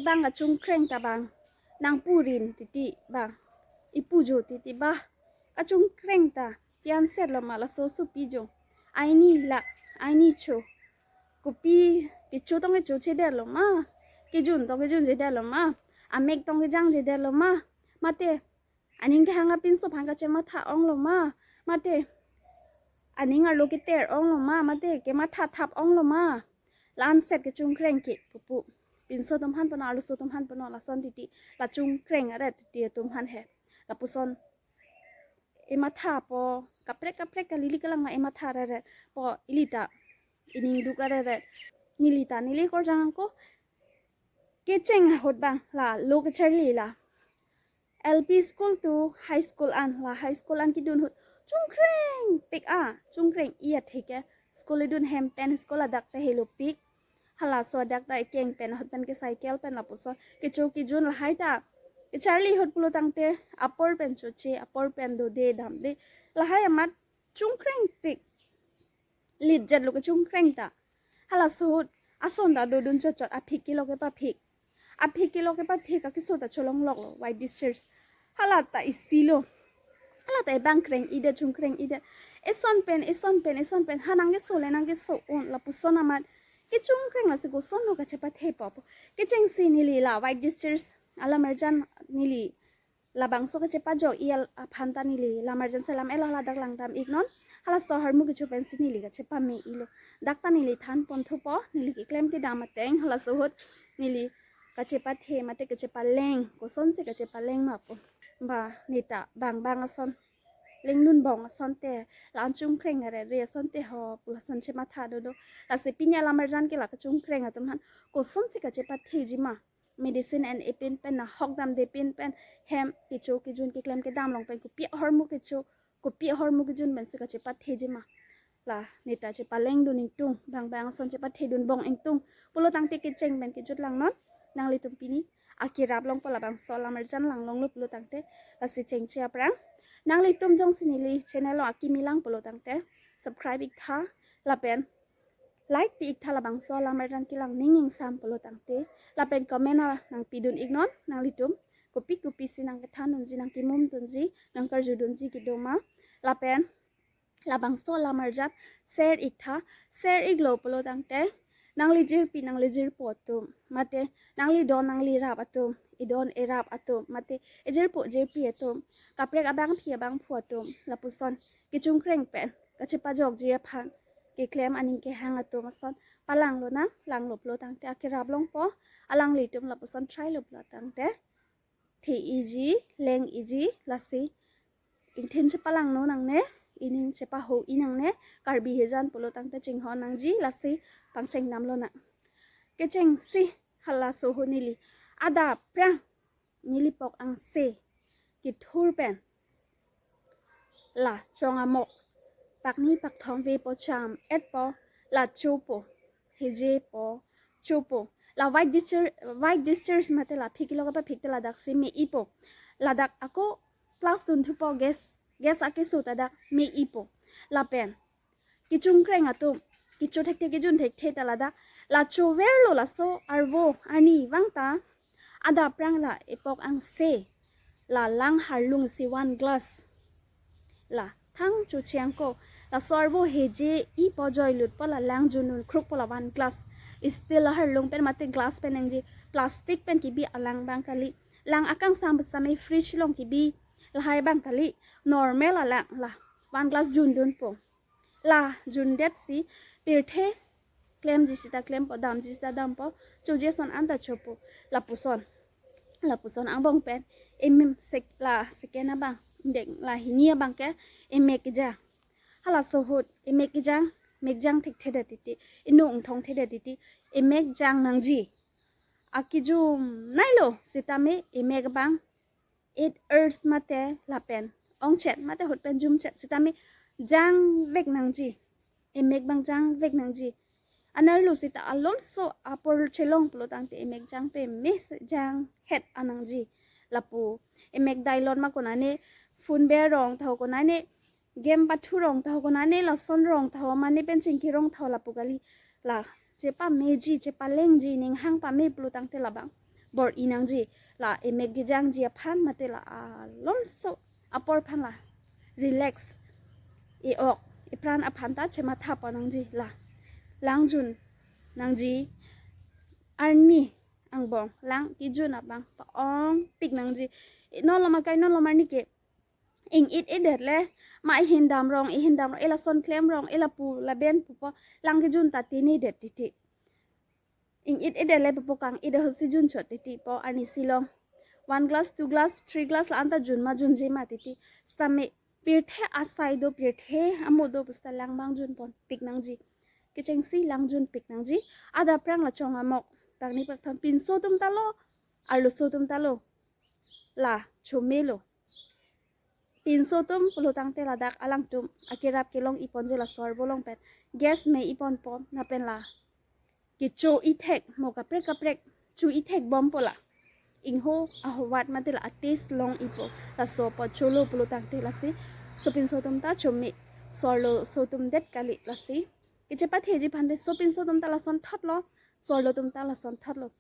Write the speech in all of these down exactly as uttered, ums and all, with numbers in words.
Bang kachongkreng ta bang nangpurin titi bang ipujo titi ba. Kachongkreng ta pian set lo ma laso supi jo. Aini lak, aini cho. Kopi kecho tong kecho chedet lo ma. Kejun tong kejun chedet lo ma. Amek tong kejang chedet lo ma. Mate aning kehang apinso aphan kachematha ong lo ma. Mate aning arlo keter ong lo ma. Mate kematha thap ong lo ma. La-an set kachongkreng ke pupu. Pinso atum aphan pano, arloso atum aphan pano, lason titi. La chongkreng aret titi atum aphan he. Lapuson ematha po, kaprek kaprek kalili kalang ma ematha rere po ili ta ining duk arere. Neli ta neli korjang ako kecheng ahut bang la lo kecharli la L P school to high school an, la high school an kedun ahut chongkreng pik a, chongkreng iya theke. School edun hem pen school adak ta helo pik. Halaso adak ta ekeng pen ahut pen ke cycle pen lapuson kecho kejun lahai ta kecharli ahut pulo tangte apor pen choche, apor pen dode damde, lahai amat chongkreng pik. Lit jet lo kachongkreng ta. Halaso ahut ason ta dodun chotchot, aphik kilo kepaphik. Aphik kilo kepaphik, akeso ta cholong lok lo, white discharge. Hala ta isi lo. Hala ta ebang kreng-idet, chongkreng-idet. Eson pen, eson pen, eson pen. Ha nangkeso le nangkeso un, lapuson amat kechongkreng, lasi koson lo kachepathe po pu. Kechengsi neli la white discharge alamarjan neli labangso kachepajok i aphan ta neli lamarjan selam elo, hala dak langdam iknon. Halaso ahormu kecho pensi neli kachepame ilo. Dak ta neli than ponthu po, neli keklem kedam ateng, halaso ahut neli kachepathe mate kachepaleng, kosonsi kachepaleng ma pu. Ba neta bang bang ason, lengdun bong asonte, la-an chongkreng arere asonte ho pu lason chematha dodo. Lasi pini alamarjan ke la kachongkreng atum aphan kosonsi kachepatheji ma. Medicine en epin pen, nahok damde pin pen, hem kecho kejun keklem kedam along pen kopi ahormu kecho, kopi ahormu kejun pensi kachepatheji ma. La neta chepalengdun ingtung, bang bang ason chepathedun bong ingtung pulo tangte kecheng pen kejut langnon. Nanglitum pini akerap longpo, labangso alamarjan langlong lo pulo tangte. Lasi chengche aphrang nanglitum jongsi neli channel along akimi lang pulo tangte subscribe iktha lapen like pi iktha, labangso alamarjan kelang ning ingsam pulo tangte. Lapen comment a nangpidun iknon nanglitum. Kopi kopisi nangkethandunji, nangkemumdunji, nangkarjudunji kedo ma. Lapen labangso alamarjan share iktha, share iklo pulo tangte nangli jirpi nangli jirpo atum, mate nangli don nangli rap atum, edon erap atum, mate ejirpo jirpi atum, kaprek abangpi abangphu atum, lapuson kechongkreng pen kachepajokji aphan keklem aning kehang atum ason palang lonang. Langlo pulo tangte akerap longpo, alanglitum lapuson try lo pulo tangte the-iji, leng-iji, lasi ingthin chepalangno nangne, ining chepaho-i nangne. Karbi hijan pulo tangte chinghon nangji, lasi pangcheng dam lonang. Kechengsi halaso ahut neli adap aphrang neli pok angse kethur pen la chong amok pakni pakthom vepo, cham-etpo, la chopo, hejepo, chopo. La white discharge, white discharge mate la phik kilo kepaphik te ladaksi me-ipo. Ladak ako plus dunthupo, gas, gas akeso ta dak me-ipo. Lapen kechongkreng atum, kecho thekthe kejun thekthe ta ladak la choverlo, laso arvo arni vang ta adap aphrang la epok angse la lang harlung si one glass la thang chocheng ko. Laso arvo heje-ipo, joilutpo, la lang jundun krukpo, la one glass steel aharlung pen mate glass pen nangji, plastic pen kebi alang abang kali. Lang akangsam besame fridge along kebi lahai abang kali. Normal alang la one glass jundunpo. La jundetsi pirthe klemji sita klempo, damji sita dampo, choji ason anta chopo. Lapuson, lapuson angbong pen emem sek la second abang, deng la hini abang ke emek kejang. Halaso ahut emek kejang, mekjang thekthedet titi, inung thongthedet titi emek jang nangji. Akejum nailo sitame emek abang eight hours mate lapen ongchet mate ahut pen jumchet sitame jangvek nangji. Emek abang jangvek nangji. Anerlo sita alomso apor chelong pulo tangte emek jang peme se janghet anangji. Lapu emek dailon ma konane, phone berong taho konane, game pathu rong taho konane, lason rong taho mane pen chingki rong taho lapu kali. La chepameji, chepalengji, ning hang pame pulo tangte labang bor-i nangji. La emek kejangji aphan mate la alomso apor aphan la relax, e-ok, epran aphan ta chematha pon nangji. La langjun nangji, arni angbong lang kejun abang pa-ongpik nangji. Non lom akai, non lom arni ke ing-it-edet le, ma ihin damrong, ihin damrong, elason klemrong, elapu laben pupo, lang kejun ta tinidet titi. Ing-it-edet le pupo kang-it ahut si junchot titi po, arnisi along one glass, two glass, three glass la anta jun ma junji ma titi. Sitame pirthe asai do, pirthe amo do pusita lang abang junponpik nangji. Kechengsi lang junpik nangji. Adap aphrang la chong amok. Tangni pakthon pinso atum ta lo, arloso atum ta lo, la chomelo. Pinso atum pulo tangte ladak alangtum akerap kelong-i ponji, laso arvo along pen gas me-i ponpo, lapen la kecho-i thek, mo kaprek kaprek cho-i-thek bompo la. Ingho ahowat mate la a-taste long-ipo. Laso apot cholo pulo tangte lasi sopinso atum ta chome, so arloso atum det kali. Lasi kechepatheji aphan te sopinso atum ta lasonthot lo, so arlo atum ta lasonthot lo.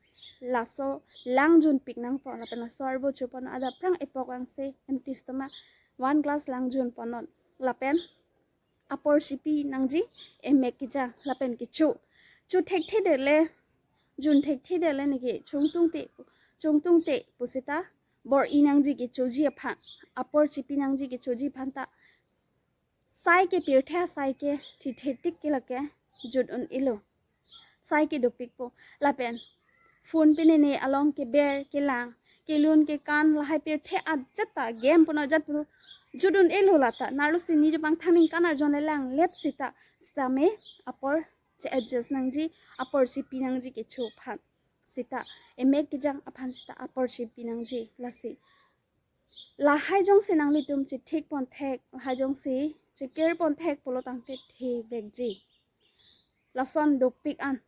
Laso lang junpik nangpo, lapen laso arvo chopon adap aphrang epok angse empty stomach one glass lang junponnon. Lapen apor chipi nangji, emek kejang lapen kecho. Cho thekthedet le, jun thekthedet le neke chongtungte, chongtungte pusita bor-i nangji kechoji aphan, apor chipi nangji kechoji aphan ta sai ke pirthe asai ke thithetik ke lake jut un-elo. Sai ke dopikpo. Lapen phone penene along keber kelang, kelun kekan, lahai pirthe ajat ta game punon ajat punon jut un-elo lata. Narlo si ni jupang thangning kan arjon le lang let sita, sitame apor che-adjust nangji, apor chipi nangji kecho aphan. Sita emek kejang aphan sita apor chipi nangji. Lasi lahai jongsi nanglitum chethik ponthek, lahai jongsi chekir ponthek pulo tangte thevekji. Lason dopik an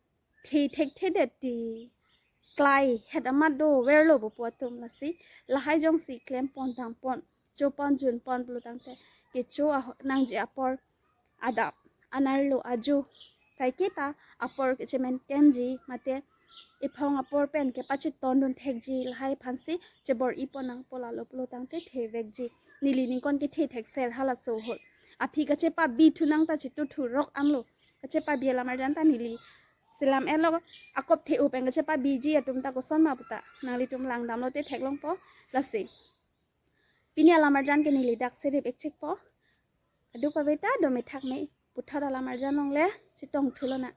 the thekthedet ti klai het amat doverlo pupo atum. Lasi lahai jongsi klempon dangpon, chopon junpon pulo tangte kecho ah- nangji apor adap, anerlo ajo, kaiketa apor kechementenji mate ephong apor pen kepachetondun thekji, lahai aphansi chebor-i pon nangpo, lalo pulo tangte thevekji. Neli ningkan kethe thekser halaso ahut. Aphi kachepabi thu nang ta chethu thu rok anlo. Kachepabi alam arjan ta neli selam-etlo, akop the-o pen kachepabiji atum ta koson ma puta nanglitum langdamlote theklongpo. Lasi pini alam arjan ke neli dak sirip-ikchikpo. Kadokave ta dome thakme, puthot alam arjan along le chetong thu lonang.